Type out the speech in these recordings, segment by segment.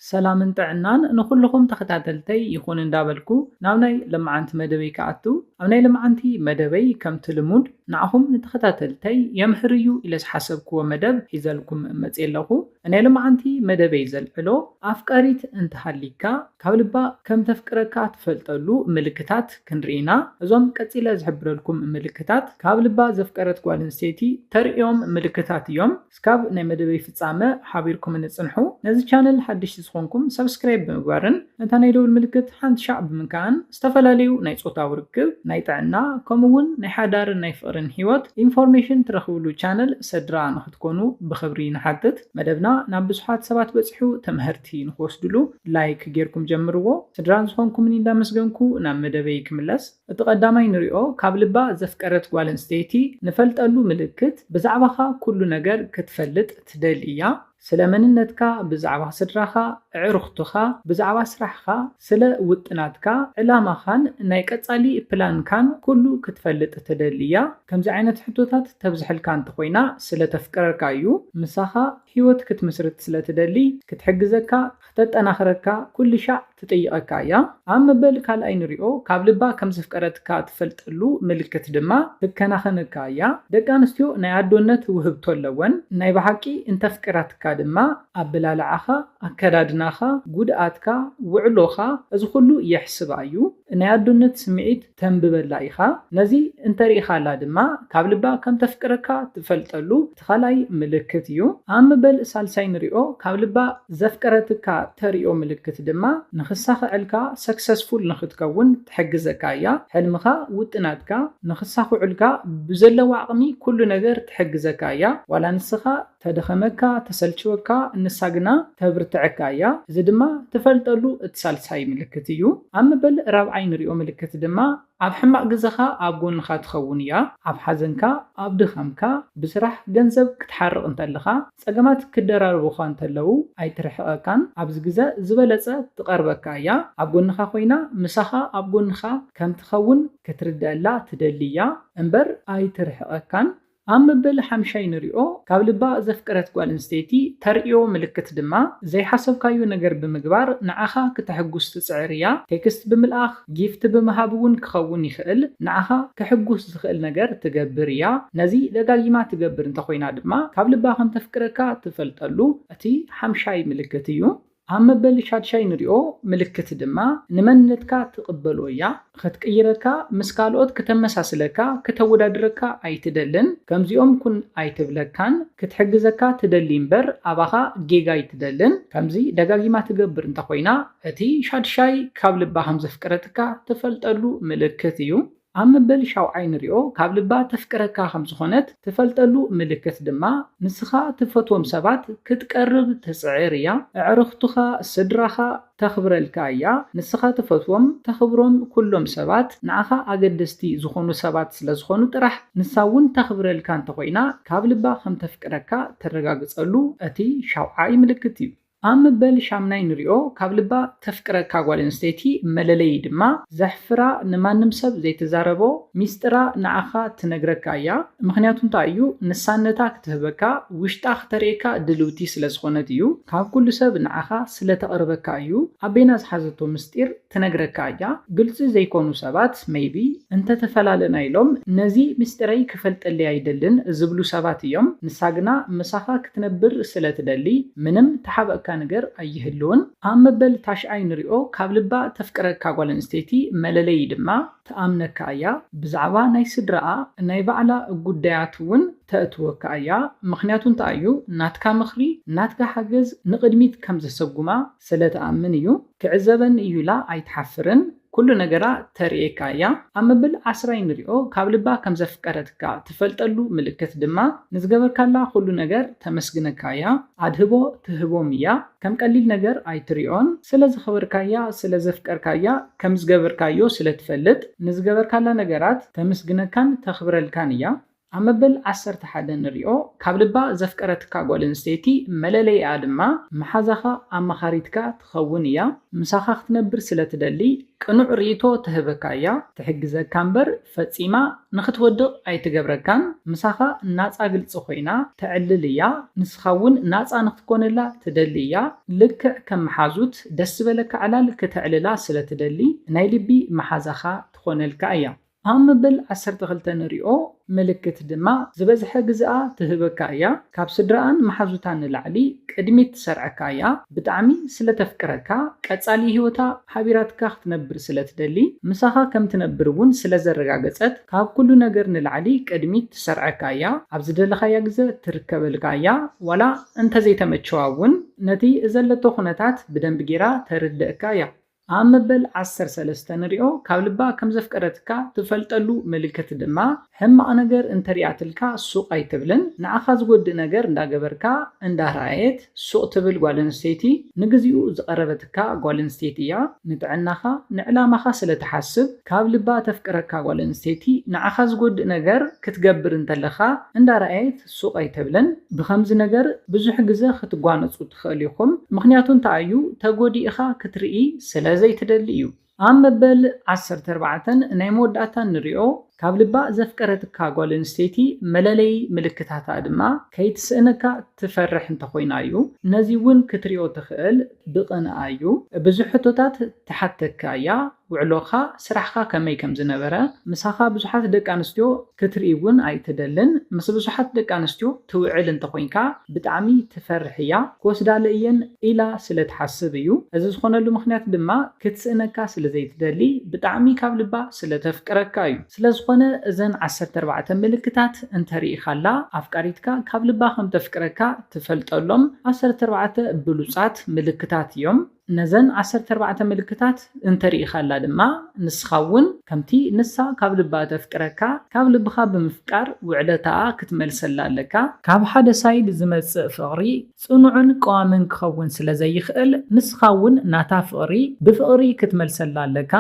ሰላምን ጥዕናን ንኹልኹም ተኸታተልተይ ይኹን እንዳበልኩ ናብ ናይ ለማዓንቲ መደበይ ክኣቱ። ኣብ ናይ ለማዓንቲ መደበይ ከምቲ ልሙድ ንዓኹም ንተኸታተልተይ የምህር እዩ ኢለ ዝሓሰብክዎ መደብ ሒዘልኩም መፅየ ኣለኹ። ናይ ለማዓንቲ መደበይ ዘልዕሎ ኣፍቃሪት እንተሃሊካ ካብ ልባ ከም ተፍቅረካ ትፈልጠሉ ምልክታት ክንርኢ ኢና። እዞም ቀፂለ ዝሕብረልኩም ምልክታት ካብ ልባ ዘፍቀረት ጓል ኣንስተይቲ ተርእዮም ምልክታት እዮም። እስካብ ናይ መደበይ ፍጻመ ሓቢርኩም ንጽንሑ። ነዚ ቻነል ሓድሽቲ ዝኾንኩም ሰብስክራይብ ብምግባርን ነታ ናይ ደውል ምልክት ሓንቲ ሻዕ ብምንካእን ዝተፈላለዩ ናይ ጾታዊ ርክብ፣ ናይ ጥዕና፣ ከምኡ እውን ናይ ሓዳርን ናይ ፍቕርን ህይወት ኢንፎርሜሽን ትረኽብሉ ቻነል ስድራ ንኽትኮኑ ብኽብሪ ንሓትት። መደብና ናብ ብዙሓት ሰባት በጺሑ ተመህርቲ ንኽወስድሉ ላይክ ጌርኩም ጀምርዎ። ስድራን ዝኾንኩምኒ እንዳመስገንኩ ናብ መደበይ ክምለስ። እቲ ቀዳማይ ንሪኦ ካብ ልባ ዘፍቀረት ጓል ኣንስተይቲ ንፈልጠሉ ምልክት ብዛዕባኻ ኩሉ ነገር ክትፈልጥ ትደሊ እያ። ስለ መንነትካ፣ ብዛዕባ ስድራኻ፣ ኣዕሩኽትኻ፣ ብዛዕባ ስራሕኻ፣ ስለ ውጥናትካ፣ ዕላማኻን ናይ ቀጻሊ ፕላንካን ኩሉ ክትፈልጥ ትደሊ እያ። ከምዚ ዓይነት ሕቶታት ተብዝሐልካ እንተኾይና ስለ ተፍቅረካ እዩ። ምሳኻ ህይወት ክትምስርት ስለ ትደሊ ክትሕግዘካ፣ ክተጠናኽረካ ኩሉ ሻዕ ትጥይቐካ እያ። ኣብ መበል ካልኣይ ንሪኦ ካብ ልባ ከም ዘፍቀረትካ ትፈልጠሉ ምልክት ድማ ትከናኸነካ እያ። ደቂ ኣንስትዮ ናይ ኣዶነት ውህብቶ ኣለወን። ናይ ብሓቂ እንተፍቅራትካ ድማ ኣበላልዓኻ፣ ኣከዳድናኻ፣ ጉድኣትካ፣ ውዕሎኻ፣ እዚ ኩሉ የሕስባ እዩ። ናይ ኣዶነት ስምዒት ተንብበላ ኢኻ። ነዚ እንተሪኢኻላ ድማ ካብ ልባ ከም ተፍቅረካ ትፈልጠሉ እቲ ካልኣይ ምልክት እዩ። ኣብ መበል ሳልሳይ ንሪኦ ካብ ልባ ዘፍቀረትካ ተሪኦ ምልክት ድማ ንኽሳኽዐልካ ሰክሰስፉል ንኽትከውን ትሕግዘካ እያ። ሕልምኻ፣ ውጥናትካ ንኽሳኽዑልካ ብዘለዋ ዓቕሚ ኩሉ ነገር ትሕግዘካ እያ። ዋላ ንስኻ ተደኸመካ፣ ተሰልችወካ፣ ንሳ ግና ተብርትዐካ እያ። እዚ ድማ ትፈልጠሉ እቲ ሳልሳይ ምልክት እዩ። ኣብ መበል ራብዓይ ንሪኦ ምልክት ድማ ኣብ ሕማቕ ግዘኻ ኣብ ጎንኻ ትኸውን እያ። ኣብ ሓዘንካ፣ ኣብ ድኻምካ፣ ብስራሕ ገንዘብ ክትሓርቕ እንተለኻ፣ ጸገማት ክደራረቡኻ እንተለዉ ኣይትርሕቐካን። ኣብዚ ግዘ ዝበለጸ ትቐርበካ እያ። ኣብ ጎንኻ ኮይና ምሳኻ ኣብ ጎንኻ ከም ትኸውን ክትርድኣላ ትደሊ እያ እምበር ኣይትርሕቐካን። ኣብ መበል ሓምሻይ ንሪኦ ካብ ልባ ዘፍቀረት ጓል ኣንስተይቲ ተርእዮ ምልክት ድማ ዘይሓሰብካዮ ነገር ብምግባር ንዓኻ ክተሕጉስ ትጽዕር እያ። ቴክስት ብምልኣኽ፣ ጊፍት ብምሃብ እውን ክኸውን ይኽእል። ንዓኻ ከሕጉስ ዝኽእል ነገር ትገብር እያ። ነዚ ደጋጊማ ትገብር እንተኾይና ድማ ካብ ልባ ከም ተፍቅረካ ትፈልጠሉ እቲ ሓምሻይ ምልክት እዩ። ኣብ መበል ሻድሻይ ንሪኦ ምልክት ድማ ንመንነትካ ትቕበሎ እያ። ክትቅይረካ፣ ምስ ካልኦት ክተመሳስለካ፣ ክተወዳድረካ ኣይትደልን። ከምዚኦም ኩን ኣይትብለካን። ክትሕግዘካ ትደሊ እምበር ኣባኻ ጌጋ ኣይትደልን። ከምዚ ደጋጊማ ትገብር እንተኾይና እቲ ሻድሻይ ካብ ልባ ከም ዘፍቅረትካ ትፈልጠሉ ምልክት እዩ። ኣብ መበል ሻውዓይ ንሪኦ ካብ ልባ ተፍቅረካ ከም ዝኾነት ትፈልጠሉ ምልክት ድማ ንስኻ ትፈትዎም ሰባት ክትቀርብ ትጽዕር እያ። ኣዕሩኽትኻ፣ ስድራኻ ተኽብረልካ እያ። ንስኻ ትፈትዎም፣ ተኽብሮም ኩሎም ሰባት ንዓኻ ኣገደስቲ ዝኾኑ ሰባት ስለ ዝኾኑ ጥራሕ ንሳ እውን ተኽብረልካ እንተኾይና ካብ ልባ ከም ተፍቅረካ ተረጋግጸሉ እቲ ሻውዓይ ምልክት እዩ። ኣብ መበል ሻምናይ ንሪኦ ካብ ልባ ተፍቅረካ ጓል ኣንስተይቲ መለለዪ ድማ ዘሕፍራ ንማንም ሰብ ዘይትዛረቦ ሚስጥራ ንዓኻ ትነግረካ እያ። ምኽንያቱ እንታይ እዩ? ንሳነታ ክትህበካ ውሽጣ ክተርእየካ ድልውቲ ስለ ዝኾነት እዩ። ካብ ኩሉ ሰብ ንዓኻ ስለ ተቕርበካ እዩ። ኣቤና ዝሓዘቶ ምስጢር ትነግረካ እያ። ግልፂ ዘይኮኑ ሰባት maybe እንተተፈላለና ኢሎም ነዚ ምስጢረይ ክፈልጠለይ ኣይደልን ዝብሉ ሰባት እዮም። ንሳ ግና ምሳኻ ክትነብር ስለ ትደሊ ምንም ተሓበእካ ነገር ኣይህልውን። ኣብ መበል ታሽዓይ ንሪኦ ካብ ልባ ተፍቅረካ ጓል ኣንስተይቲ መለለዪ ድማ ትኣምነካ እያ። ብዛዕባ ናይ ስድራኣ ናይ ባዕላ ጉዳያት እውን ተእትወካ እያ። ምኽንያቱ እንታይ እዩ? ናትካ ምኽሪ፣ ናትካ ሓገዝ ንቕድሚት ከም ዘሰጉማ ስለ ትኣምን እዩ። ክዕዘበኒ እዩ ኢላ ኣይትሓፍርን። ኩሉ ነገራ ተርእየካ እያ። ኣብ መበል ዓስራይ ንሪኦ ካብ ልባ ከም ዘፍቀረትካ ትፈልጠሉ ምልክት ድማ ንዝገበርካላ ኩሉ ነገር ተመስግነካ እያ። ኣድህቦ ትህቦም እያ። ከም ቀሊል ነገር ኣይትሪኦን። ስለ ዘኽበርካያ፣ ስለ ዘፍቀርካያ፣ ከም ዝገበርካዮ ስለ ትፈልጥ ንዝገበርካላ ነገራት ተመስግነካን ተኽብረልካን እያ። ኣብ መበል ዓሰርተ ሓደ ንሪኦ፣ ካብ ልባ ዘፍቀረትካ ጓል ኣንስተይቲ መለለይኣ ድማ መሓዛኻ ኣማኻሪትካ ትኸውን እያ። ምሳኻ ክትነብር ስለ ትደሊ፣ ቅኑዕ ርእይቶ ትህበካ እያ። ትሕግዘካ እምበር ፈጺማ ንኽትወድቕ ኣይትገብረካን። ምሳኻ ናጻ ግልጺ ኮይና ተዕልል እያ። ንስኻ እውን ናጻ ንኽትኮነላ ትደሊ እያ። ልክዕ ከም መሓዙት ደስ ዝበለካ ዕላል ክተዕልላ ስለ ትደሊ፣ ናይ ልቢ መሓዛኻ ትኾነልካ እያ። ኣብ መበል ዓሰርተ ክልተ ንሪኦ ምልክት ድማ ዝበዝሐ ግዝኣ ትህበካ እያ። ካብ ስድራኣን መሓዙታን ንላዕሊ ቅድሚት ትሰርዐካ እያ። ብጣዕሚ ስለ ተፍቅረካ ቀጻሊ ህይወታ ሓቢራትካ ክትነብር ስለ ትደሊ፣ ምሳኻ ከም ትነብር እውን ስለ ዘረጋገጸት ካብ ኩሉ ነገር ንላዕሊ ቅድሚት ትሰርዐካ እያ። ኣብ ዝደለኻያ ግዘ ትርከበልካ እያ። ዋላ እንተዘይተመቸዋ እውን ነቲ ዘለቶ ኩነታት ብደንቢ ጌራ ተርድእካ እያ። ኣብ መበል ዓሰርተ ሰለስተ ንሪኦ ካብ ልባ ከም ዘፍቀረትካ ትፈልጠሉ ምልክት ድማ ሕማቕ ነገር እንተሪኣትልካ ሱቕ ኣይትብልን። ንዓኻ ዝጎድእ ነገር እንዳገበርካ እንዳረኣየት ሱቕ ትብል ጓል ኣንስተይቲ ንግዚኡ ዝቐረበትካ ጓል ኣንስተይቲ እያ። ንጥዕናኻ ንዕላማኻ ስለ ትሓስብ ካብ ልባ ተፍቅረካ ጓል ኣንስተይቲ ንዓኻ ዝጎድእ ነገር ክትገብር እንተለኻ እንዳረኣየት ሱቕ ኣይትብልን። ብኸምዚ ነገር ብዙሕ ግዘ ክትጓነጹ ትኽእል ኢኹም። ምኽንያቱ እንታይ እዩ? ተጎዲእኻ ክትርኢ ስለ ዘይትደሊ እዩ። ኣብ መበል ዓሰርተ ኣርባዕተ ናይ መወዳእታ ንሪኦ ካብ ልባ ዘፍቀረትካ ጓል ኣንስተይቲ መለለዪ ምልክታታ ድማ ከይትስእነካ ትፈርሕ እንተኾይና እዩ። ነዚ እውን ክትሪኦ ትኽእል ብቕንኣ እዩ። ብዙሕ ሕቶታት ትሓተካ እያ። ውዕሎኻ፣ ስራሕኻ ከመይ ከም ዝነበረ፣ ምሳኻ ብዙሓት ደቂ ኣንስትዮ ክትርኢ እውን ኣይትደልን። ምስ ብዙሓት ደቂ ኣንስትዮ ትውዕል እንተኾይንካ ብጣዕሚ ትፈርሕ እያ። ክወስዳለ እየን ኢላ ስለ ትሓስብ እዩ። እዚ ዝኾነሉ ምኽንያት ድማ ክትስእነካ ስለ ዘይትደሊ ብጣዕሚ ካብ ልባ ስለ ተፍቅረካ እዩ። ስለ ዝኾነ እዘን ዓሰርተ ኣርባዕተ ምልክታት እንተሪኢኻላ ኣፍቃሪትካ ካብ ልባ ከም ተፍቅረካ ትፈልጠሎም ዓሰርተ ኣርባዕተ ብሉጻት ምልክታት እዮም። ነዘን ዓሰርተ ኣርባዕተ ምልክታት እንተሪኢኻላ ድማ ንስኻ እውን ከምቲ ንሳ ካብ ልባ ተፍቅረካ ካብ ልብኻ ብምፍቃር ውዕለታኣ ክትመልሰላ ኣለካ። ካብ ሓደ ሳይድ ዝመጽእ ፍቕሪ ጽኑዕን ቀዋምን ክኸውን ስለ ዘይኽእል ንስኻ እውን ናታ ፍቕሪ ብፍቕሪ ክትመልሰላ ኣለካ።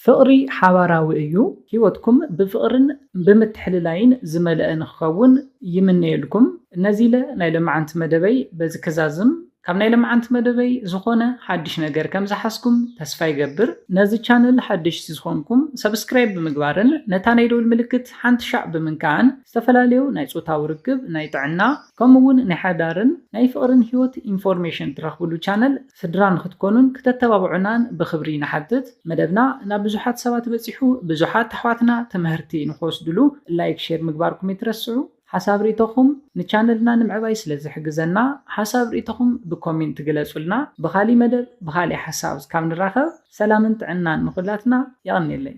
ፍቕሪ ሓባራዊ እዩ። ህይወትኩም ብፍቕርን ብምትሕልላይን ዝመልአ ንክኸውን ይምነየልኩም። ነዚ ኢለ ናይ ሎማዓንቲ መደበይ በዚ ክዛዝም። ካብ ናይ ሎማዓንቲ መደበይ ዝኾነ ሓድሽ ነገር ከም ዝሓዝኩም ተስፋ ይገብር። ነዚ ቻነል ሓደሽቲ ዝኾንኩም ሰብስክራይብ ብምግባርን ነታ ናይ ደውል ምልክት ሓንቲ ሻዕ ብምንካእን ዝተፈላለዩ ናይ ጾታዊ ርክብ፣ ናይ ጥዕና፣ ከምኡ እውን ናይ ሓዳርን ናይ ፍቕርን ህይወት ኢንፎርሜሽን ትረኽብሉ ቻነል ስድራ ንክትኮኑን ክተተባብዑናን ብኽብሪ ንሓትት። መደብና ናብ ብዙሓት ሰባት በጺሑ ብዙሓት ኣሕዋትና ትምህርቲ ንክወስድሉ ላይክ፣ ሼር ምግባርኩም ይትረስዑ። ሓሳብ ርእይቶኹም ንቻነልና ንምዕባይ ስለ ዝሕግዘና ሓሳብ ርእይቶኹም ብኮሜንት ግለጹልና። ብኻሊእ መደብ ብኻሊእ ሓሳብ እስካብ ንራኸብ ሰላምን ጥዕናን ንኹላትና። የቐንየለይ።